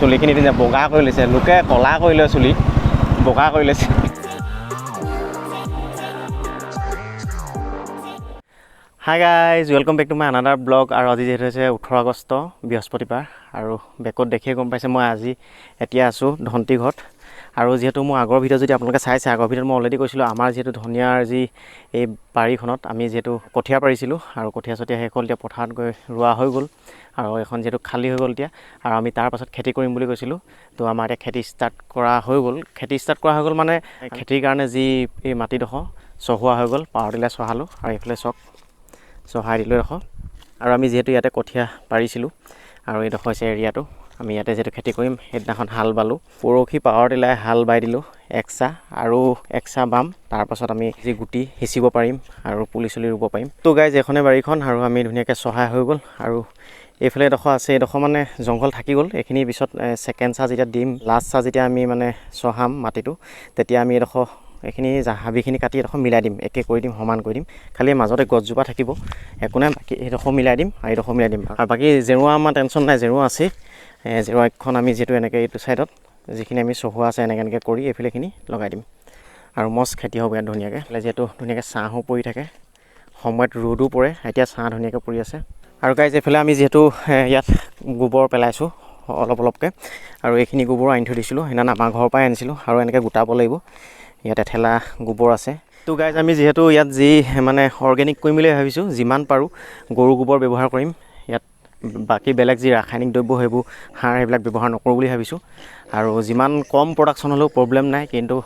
চুলিখিনি তেতিয়া বগা কৰি লৈছে, লোকে ক'লা কৰি লয়, চুলি বগা কৰি লৈছে। Hi guys, welcome back to my another blog. আৰু আজি যিহেতু হৈছে 18 আগষ্ট, বৃহস্পতিবাৰ, আৰু বেকত দেখিয়ে গম পাইছে মই আজি এতিয়া আছোঁ ধনটি ঘৰত। আৰু যিহেতু মোৰ আগৰ ভিডিঅ' যদি আপোনালোকে চাইছে, আগৰ ভিডিঅ'ত মই অলৰেডি কৈছিলোঁ, আমাৰ যিহেতু ধনিয়াৰ যি এই বাৰীখনত আমি যিহেতু কঠীয়া পাৰিছিলোঁ আৰু কঠীয়া চঠীয়া শেষ হ'ল, এতিয়া পথাৰত গৈ ৰোৱা হৈ গ'ল আৰু এখন যিহেতু খালী হৈ গ'ল এতিয়া, আৰু আমি তাৰ পাছত খেতি কৰিম বুলি কৈছিলোঁ। তো আমাৰ এতিয়া খেতি ষ্টাৰ্ট কৰা হৈ গ'ল। খেতি ষ্টাৰ্ট কৰা হৈ গ'ল মানে খেতিৰ কাৰণে যি এই মাটিডোখৰ চহোৱা হৈ গ'ল, পাৱাৰ টিলাৰ চহালোঁ আৰু এইফালে চক চহাই দিলোঁ এডোখৰ। আৰু আমি যিহেতু ইয়াতে কঠীয়া পাৰিছিলোঁ আৰু এইডোখৰ হৈছে এৰিয়াটো, আমি ইয়াতে যিহেতু খেতি কৰিম। সেইদিনাখন হাল বালোঁ, পৰহি পাৱাৰ টিলাই হাল বাই দিলোঁ এক চাহ আৰু এক চাহ বাম, তাৰপাছত আমি যি গুটি সিঁচিব পাৰিম আৰু পুলি চুলি ৰুব পাৰিম। তো গাইজ, এইখনে বাৰীখন আৰু আমি ধুনীয়াকৈ চহাই হৈ গ'ল। আৰু এইফালে এডোখৰ আছে, এইডোখৰ মানে জংঘল থাকি গ'ল। এইখিনি পিছত ছেকেণ্ড চাহ যেতিয়া দিম, লাষ্ট চাহ যেতিয়া আমি মানে চহাম মাটিটো, তেতিয়া আমি এইডোখৰ এইখিনি হাবিখিনি কাটি এডোখৰ মিলাই দিম, একে কৰি দিম, সমান কৰি দিম। খালি মাজতে গছজোপা থাকিব, একো নাই, বাকী এইডোখৰ মিলাই দিম আৰু এইডোখৰ মিলাই দিম। আৰু বাকী জেৰুৱা আমাৰ টেনশ্যন নাই, জেৰুৱা আছেই। জেৰুৱাখন আমি যিহেতু এনেকৈ এইটো ছাইডত যিখিনি আমি চহোৱা আছে এনেকৈ এনেকৈ কৰি এইফালেখিনি লগাই দিম আৰু মস্ত খেতি হ'ব ইয়াত ধুনীয়াকৈ। এইফালে যিহেতু ধুনীয়াকৈ ছাঁহো পৰি থাকে, সময়ত ৰ'দো পৰে, এতিয়া ছাঁ ধুনীয়াকৈ পৰি আছে। আৰু গাইজ, এইফালে আমি যিহেতু ইয়াত গোবৰ পেলাইছোঁ অলপ অলপকৈ, আৰু এইখিনি গোবৰ আনি থৈ দিছিলোঁ, সেইদিনা আমাৰ ঘৰৰ পৰাই আনিছিলোঁ, আৰু এনেকৈ গোটাব লাগিব। ইয়াত এঠেলা গোবৰ আছে। তো গাইজ, আমি যিহেতু ইয়াত যি মানে অৰ্গেনিক কৰিম বুলি ভাবিছোঁ, যিমান পাৰোঁ গৰু গোবৰ ব্যৱহাৰ কৰিম ইয়াত, বাকী বেলেগ যি ৰাসায়নিক দ্ৰব্য সেইবোৰ সাৰ সেইবিলাক ব্যৱহাৰ নকৰোঁ বুলি ভাবিছোঁ। আৰু যিমান কম প্ৰডাকশ্যন হ'লেও প্ৰব্লেম নাই, কিন্তু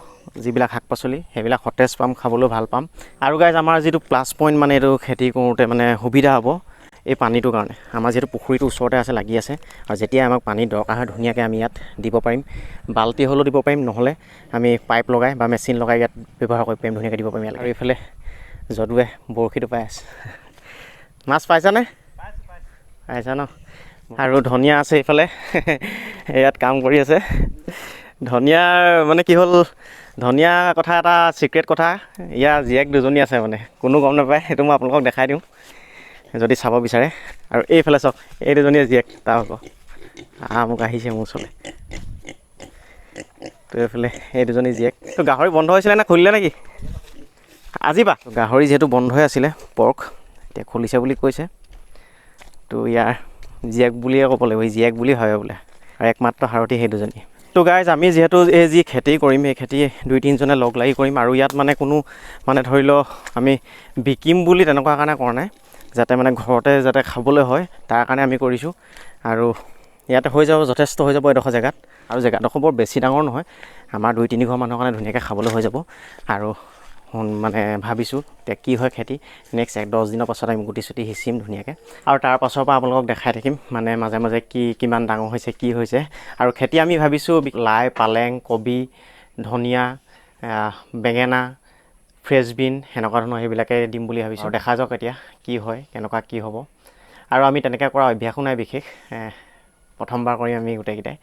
যিবিলাক শাক পাচলি সেইবিলাক সতেজ পাম, খাবলৈও ভাল পাম। আৰু গাইজ, আমাৰ যিটো প্লাছ পইণ্ট মানে এইটো খেতি কৰোঁতে মানে সুবিধা হ'ব এই পানীটোৰ কাৰণে। আমাৰ যিহেতু পুখুৰীটো ওচৰতে আছে, লাগি আছে, আৰু যেতিয়া আমাক পানী দৰকাৰ হয় ধুনীয়াকৈ আমি ইয়াত দিব পাৰিম। বাল্টি হ'লেও দিব পাৰিম, নহ'লে আমি পাইপ লগাই বা মেচিন লগাই ইয়াত ব্যৱহাৰ কৰিব পাৰিম, ধুনীয়াকৈ দিব পাৰিম ইয়াত। আৰু এইফালে যদুৱে বৰশীটো পাই আছে। মাছ পাইছানে? পাইছা ন? আৰু ধনিয়া আছে এইফালে, ইয়াত কাম কৰি আছে। ধনিয়াৰ মানে কি হ'ল, ধনিয়া কথা এটা ছিক্ৰেট কথা, ইয়াৰ জীয়েক দুজনী আছে, মানে কোনো গম নাপায়, সেইটো মই আপোনালোকক দেখাই দিওঁ যদি চাব বিচাৰে। আৰু এইফালে চাওক, এই দুজনীয়ে জীয়েক, তাৰ হ'ব মোক আহিছে মোৰ ওচৰলৈ। তো এইফালে এই দুজনী জীয়েক। তো গাহৰি বন্ধ হৈছিলে নে খুলিলে নেকি আজি পৰা? গাহৰি যিহেতু বন্ধ হৈ আছিলে পৰ্ক, এতিয়া খুলিছে বুলি কৈছে। তো ইয়াৰ জীয়েক বুলিয়ে ক'ব লাগিব, জীয়েক বুলি ভাবে বোলে, আৰু একমাত্ৰ সাৰথি সেই দুজনী। তো গাইজ, আমি যিহেতু এই যি খেতি কৰিম, এই খেতি দুই তিনিজনে লগ লাগি কৰিম। আৰু ইয়াত মানে কোনো মানে ধৰি লওক আমি বিকিম বুলি তেনেকুৱা কাৰণে কৰা নাই, যাতে মানে ঘৰতে যাতে খাবলৈ হয় তাৰ কাৰণে আমি কৰিছোঁ। আৰু ইয়াতে হৈ যাব, যথেষ্ট হৈ যাব এডোখৰ জেগাত। আৰু জেগাডোখৰ বৰ বেছি ডাঙৰ নহয়, আমাৰ দুই তিনি ঘৰ মানুহৰ কাৰণে ধুনীয়াকৈ খাবলৈ হৈ যাব। আৰু মানে ভাবিছোঁ এতিয়া কি হয় খেতি, নেক্সট 10 দিনৰ পাছত আমি গুটি চুটি সিঁচিম ধুনীয়াকৈ। আৰু তাৰ পাছৰ পৰা আপোনালোকক দেখাই থাকিম মানে মাজে মাজে কি কিমান ডাঙৰ হৈছে কি হৈছে। আৰু খেতি আমি ভাবিছোঁ লাই, পালেং, কবি, ধনিয়া, বেঙেনা, ফ্ৰেছ বিন, সেনেকুৱা ধৰণৰ সেইবিলাকে দিম বুলি ভাবিছোঁ। দেখা যাওক এতিয়া কি হয়, কেনেকুৱা কি হ'ব। আৰু আমি তেনেকৈ কৰা অভ্যাসো নাই বিশেষ, প্ৰথমবাৰ কৰিম আমি গোটেইকেইটাই।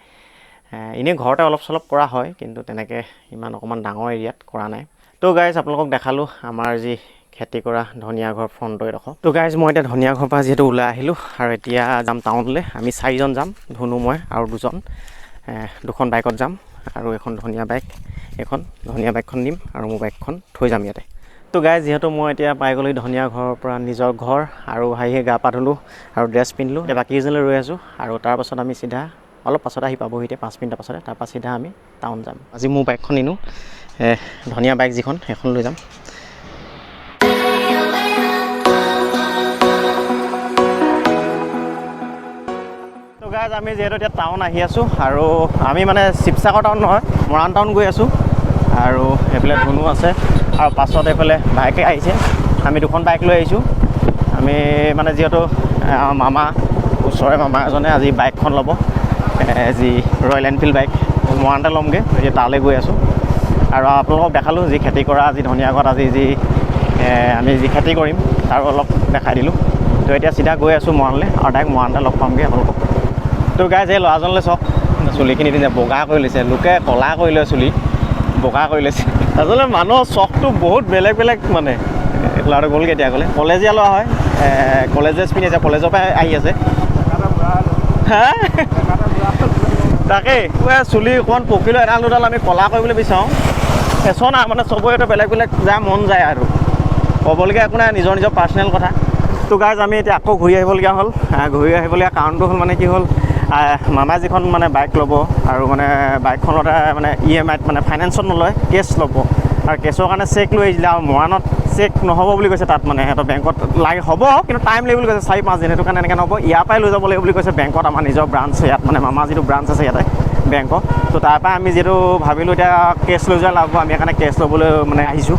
এনেই ঘৰতে অলপ চলপ কৰা হয়, কিন্তু তেনেকৈ ইমান অকণমান ডাঙৰ এৰিয়াত কৰা নাই। তো গাইজ, আপোনালোকক দেখালোঁ আমাৰ যি খেতি কৰা ধনিয়া ঘৰ ফ্ৰণ্টৰ এডোখৰ। তো গাইজ, মই এতিয়া ধনিয়া ঘৰৰ পৰা যিহেতু ওলাই আহিলোঁ আৰু এতিয়া যাম টাউনলৈ। আমি চাৰিজন যাম, ধুনু, মই আৰু দুজন, দুখন বাইকত যাম। আৰু এখন ধনিয়া বাইক, এখন ধনিয়া বাইকখন নিম আৰু মোৰ বাইকখন থৈ যাম ইয়াতে। তো গাইজ, যিহেতু মই এতিয়া পাই গ'লোঁ ধনিয়া ঘৰৰ পৰা নিজৰ ঘৰ, আৰু আহি গা পা ধুলোঁ আৰু ড্ৰেছ পিন্ধিলোঁ। এতিয়া বাকীকেইজনলৈ ৰৈ আছোঁ আৰু তাৰপাছত আমি চিধা অলপ পাছতে আহি পাবহি, এতিয়া 5 মিনিটৰ পাছতে। তাৰপৰা চিধা আমি টাউন যাম। আজি মোৰ বাইকখন নিনো, ধনিয়া বাইক যিখন সেইখন লৈ যাম। তো গাইজ, আমি যিহেতু এতিয়া টাউন আহি আছোঁ আৰু আমি মানে শিৱসাগৰ টাউন নহয়, মৰাণ টাউন গৈ আছোঁ। আৰু এইফালে ধুনু আছে আৰু পাছত এইফালে বাইকে আহিছে। আমি দুখন বাইক লৈ আহিছোঁ। আমি মানে যিহেতু মামা, ওচৰৰে মামা এজনে আজি বাইকখন ল'ব, যি ৰয়েল এনফিল্ড বাইক, মৰাণতে ল'মগৈ, এতিয়া তালৈ গৈ আছোঁ। আৰু আপোনালোকক দেখালোঁ যি খেতি কৰা আজি ধনিয়া ঘৰত আজি যি আমি যি খেতি কৰিম তাৰো অলপ দেখাই দিলোঁ। তো এতিয়া চিধা গৈ আছোঁ মৰাণলৈ আৰু ডাইৰেক্ট মৰাণতে লগ পামগৈ আপোনালোকক। তো গাইজ, এই ল'ৰাজনলৈ চাওক, চুলিখিনি তেতিয়া বগা কৰি লৈছে, লোকে ক'লা কৰি লয়, চুলি বগা কৰি লৈছে। আচলতে মানুহৰ চখটো বহুত বেলেগ বেলেগ মানে। ল'ৰাটো গ'লগৈ এতিয়া, গ'লে কলেজীয়া ল'ৰা হয়, কলেজ ড্ৰেছ পিন্ধি আছে, কলেজৰ পৰাই আহি আছে। হা? তাকেই চুলি অকণমান পকিলেও এডাল দুডাল আমি ক'লা কৰিবলৈ বিচাৰোঁ। ফেশ্বন আৰু মানে চবৰে বেলেগ বেলেগ যাৰ মন যায় আৰু ক'বলগীয়া একো নাই, নিজৰ নিজৰ পাৰ্চনেল কথা। তো গাইজ আমি এতিয়া আকৌ ঘূৰি আহিবলগীয়া হ'ল। ঘূৰি আহিবলগীয়া কাৰণটো হ'ল মানে কি হ'ল, মামাই যিখন মানে বাইক ল'ব আৰু মানে বাইকখনতে মানে ইএমআইত মানে ফাইনেন্সত নলয়, কেছ ল'ব আৰু কেছৰ কাৰণে চেক লৈ আহিছিলে আৰু মৰাণত চেক নহ'ব বুলি কৈছে। তাত মানে সিহঁতৰ বেংকত লাগে হ'ব কিন্তু টাইম লাগিব বুলি কৈছে, 4-5 দিন। সেইটো কাৰণে এনেকৈ নহ'ব, ইয়াৰ পৰাই লৈ যাব লাগিব বুলি কৈছে বেংকত। আমাৰ নিজৰ ব্ৰাঞ্চ ইয়াত মানে মামাৰ যিটো ব্ৰাঞ্চ আছে ইয়াতে বেংকৰ, তো তাৰ পৰা আমি যিহেতু ভাবিলোঁ এতিয়া কেছ লৈ যোৱা লাভ হ'ব, আমি সেইকাৰণে কেছ ল'বলৈ মানে আহিছোঁ।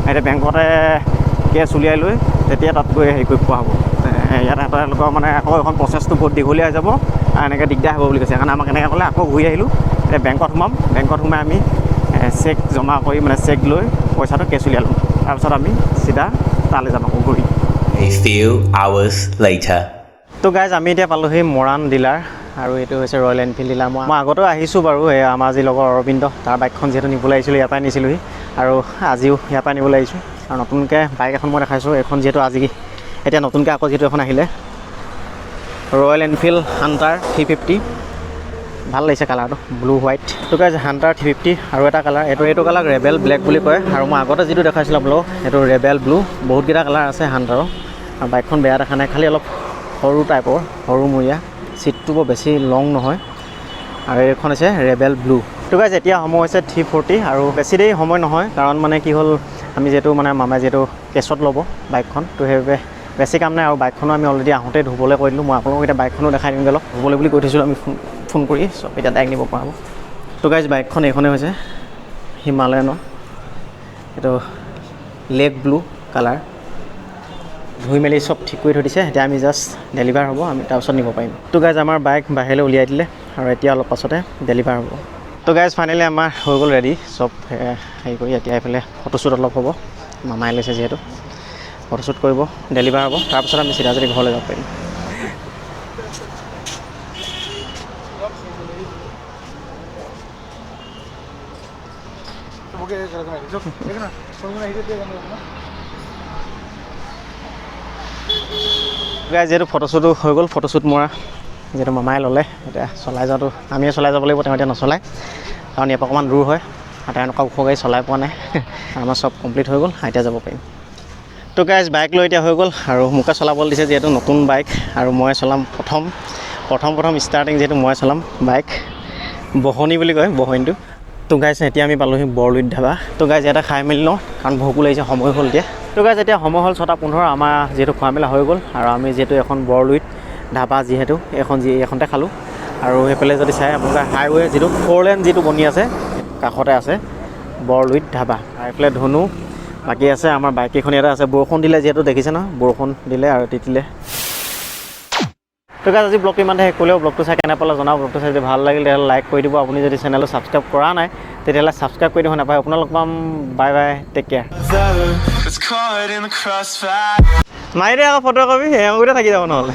এতিয়া বেংকতে কেছ উলিয়াই লৈ তেতিয়া তাত গৈ হেৰি কৰিব পৰা হ'ব। ইয়াত তেওঁলোকৰ মানে আকৌ এখন প্ৰচেছটো বহুত দীঘলীয়া হৈ যাব আৰু এনেকৈ দিগদাৰ হ'ব বুলি কৈছে। সেইকাৰণে আমাক এনেকৈ ক'লে, আকৌ ঘূৰি আহিলোঁ। এতিয়া বেংকত সোমাম, বেংকত সোমাই আমি চেক জমা কৰি মানে চেক লৈ পইচাটো কেছ উলিয়াই ল'ম, তাৰপিছত আমি চিধা তালৈ যাম আকৌ ঘূৰি। A few hours later. তো গাইজ আমি এতিয়া পালোঁহি মৰাণ ডিলাৰ আৰু এইটো হৈছে ৰয়েল এনফিল্ড ডিলাৰ। মই আগতেও আহিছোঁ বাৰু, এই আমাৰ যি লগৰ অৰবিন্দ তাৰ বাইকখন যিহেতু নিবলৈ আহিছিলোঁ, ইয়াৰ পৰাই নিছিলোঁহি আৰু আজিও ইয়াৰ পৰাই নিবলৈ আহিছোঁ। আৰু নতুনকৈ বাইক এখন মই দেখাইছোঁ, এইখন যিহেতু আজি এতিয়া নতুনকৈ আকৌ যিহেতু এখন আহিলে ৰয়েল এনফিল্ড হাণ্টাৰ 350, ভাল লাগিছে কালাৰটো ব্লু হোৱাইট। তো গাইজ হাণ্টাৰ 350 আৰু এটা কালাৰ, এইটো কালাৰ ৰেবেল ব্লেক বুলি কয়। আৰু মই আগতে যিটো দেখাইছিলোঁ আপোনালোকক সেইটো ৰেবেল ব্লু। বহুতকেইটা কালাৰ আছে হাণ্টাৰৰ আৰু বাইকখন বেয়া দেখা নাই, খালি অলপ সৰু টাইপৰ, সৰুমূৰীয়া, ছিটটো বৰ বেছি লং নহয়। আৰু এইখন হৈছে ৰেবেল ব্লু। তো গাইজ এতিয়া সময় হৈছে 3:40 আৰু বেছি দেৰি সময় নহয়, কাৰণ মানে কি হ'ল আমি যিহেতু মানে মামাই যিহেতু কেছত ল'ব বাইকখন, তো সেইবাবে বেছি কাম নাই। আৰু বাইকখনো আমি অলৰেডি আহোঁতে ধুবলৈ কৈ দিলোঁ, মই আপোনালোকক এতিয়া বাইকখনো দেখাই দিমগৈ অলপ, ধুবলৈ বুলি কৈ থৈছিলোঁ আমি ফোন কৰি, চব এতিয়া ডাইৰেক্ট নিব পৰা হ'ব। তো গাইজ বাইকখন এইখনেই হৈছে হিমালয়ানৰ, এইটো লেক ব্লু কালাৰ, ধুই মেলি চব ঠিক কৰি থৈ দিছে। এতিয়া আমি জাষ্ট ডেলিভাৰ হ'ব, আমি তাৰপিছত নিব পাৰিম। তো গাইজ আমাৰ বাইক বাহিৰলৈ উলিয়াই দিলে আৰু এতিয়া অলপ পাছতে ডেলিভাৰ হ'ব। তো গাইজ ফাইনেলি আমাৰ হৈ গ'ল ৰেডি চব, হেৰি কৰি এতিয়া এইফালে ফটোশ্বুট অলপ হ'ব, মামাই লৈছে যিহেতু ফটোশ্বুট কৰিব, ডেলিভাৰ হ'ব, তাৰপিছত আমি চিধা চিধি ঘৰলৈ যাব পাৰিম। গাইজ যিহেতু ফটোশ্বুটো হৈ গ'ল, ফটোশ্বুট মৰা যিহেতু মামাই ল'লে, এতিয়া চলাই যোৱাটো আমিয়ে চলাই যাব লাগিব, তেওঁ এতিয়া নচলায় কাৰণ ইয়াৰ পৰা অকণমান দূৰ হয় আৰু তেওঁ এনেকুৱা ওখ গাড়ী চলাই পোৱা নাই। আমাৰ চব কমপ্লিট হৈ গ'ল, এতিয়া যাব পাৰিম। তো গাইজ বাইক লৈ এতিয়া হৈ গ'ল আৰু মোকে চলাবলৈ দিছে যিহেতু নতুন বাইক আৰু মই চলাম প্ৰথম প্ৰথম প্ৰথম ষ্টাৰ্টিং যিহেতু মই চলাম বাইক, বহনি বুলি কয় বহনিটো। তো গাইজ এতিয়া আমি পালোঁহি বৰলুইত ধাবা। তো গাইজ ইয়াতে খাই মেলি লওঁ কাৰণ ভোকো লাগিছে, সময় হ'ল এতিয়া। তো গাইজ এতিয়া সময় হ'ল 6:15, আমাৰ যিহেতু খোৱা মেলা হৈ গ'ল আৰু আমি যিহেতু এখন বৰলুইত ধাবা যিহেতু এইখন যি এইখনতে খালোঁ। আৰু সেইফালে যদি চাই আপোনালোকে হাইৱে যিটো 4 লেন যিটো বনি আছে কাষতে আছে বৰলুইত ধাবা। আৰু এইফালে ধনু বাকী আছে আমাৰ বাইককেইখন ইয়াতে আছে। বৰষুণ দিলে যিহেতু দেখিছে ন, বৰষুণ দিলে আৰু তিতিলে। তো গাইজ আজি ব্লগটো ইমানতে শেষ কৰিলেও, ব্লগটো চাই কেনে পালে জনাব, ব্লগটো চাই যদি ভাল লাগিল তেতিয়াহ'লে লাইক কৰি দিব, আপুনি যদি চেনেলটো ছাবস্ক্ৰাইব কৰা নাই তেতিয়াহ'লে ছাবস্ক্ৰাইব কৰি দিব নাপায়। আপোনালোক পাম, বাই বাই, টেক কেয়াৰ। মাৰি দে আকৌ ফটো কপি, এওঁগোতে থাকি যাব নহ'লে।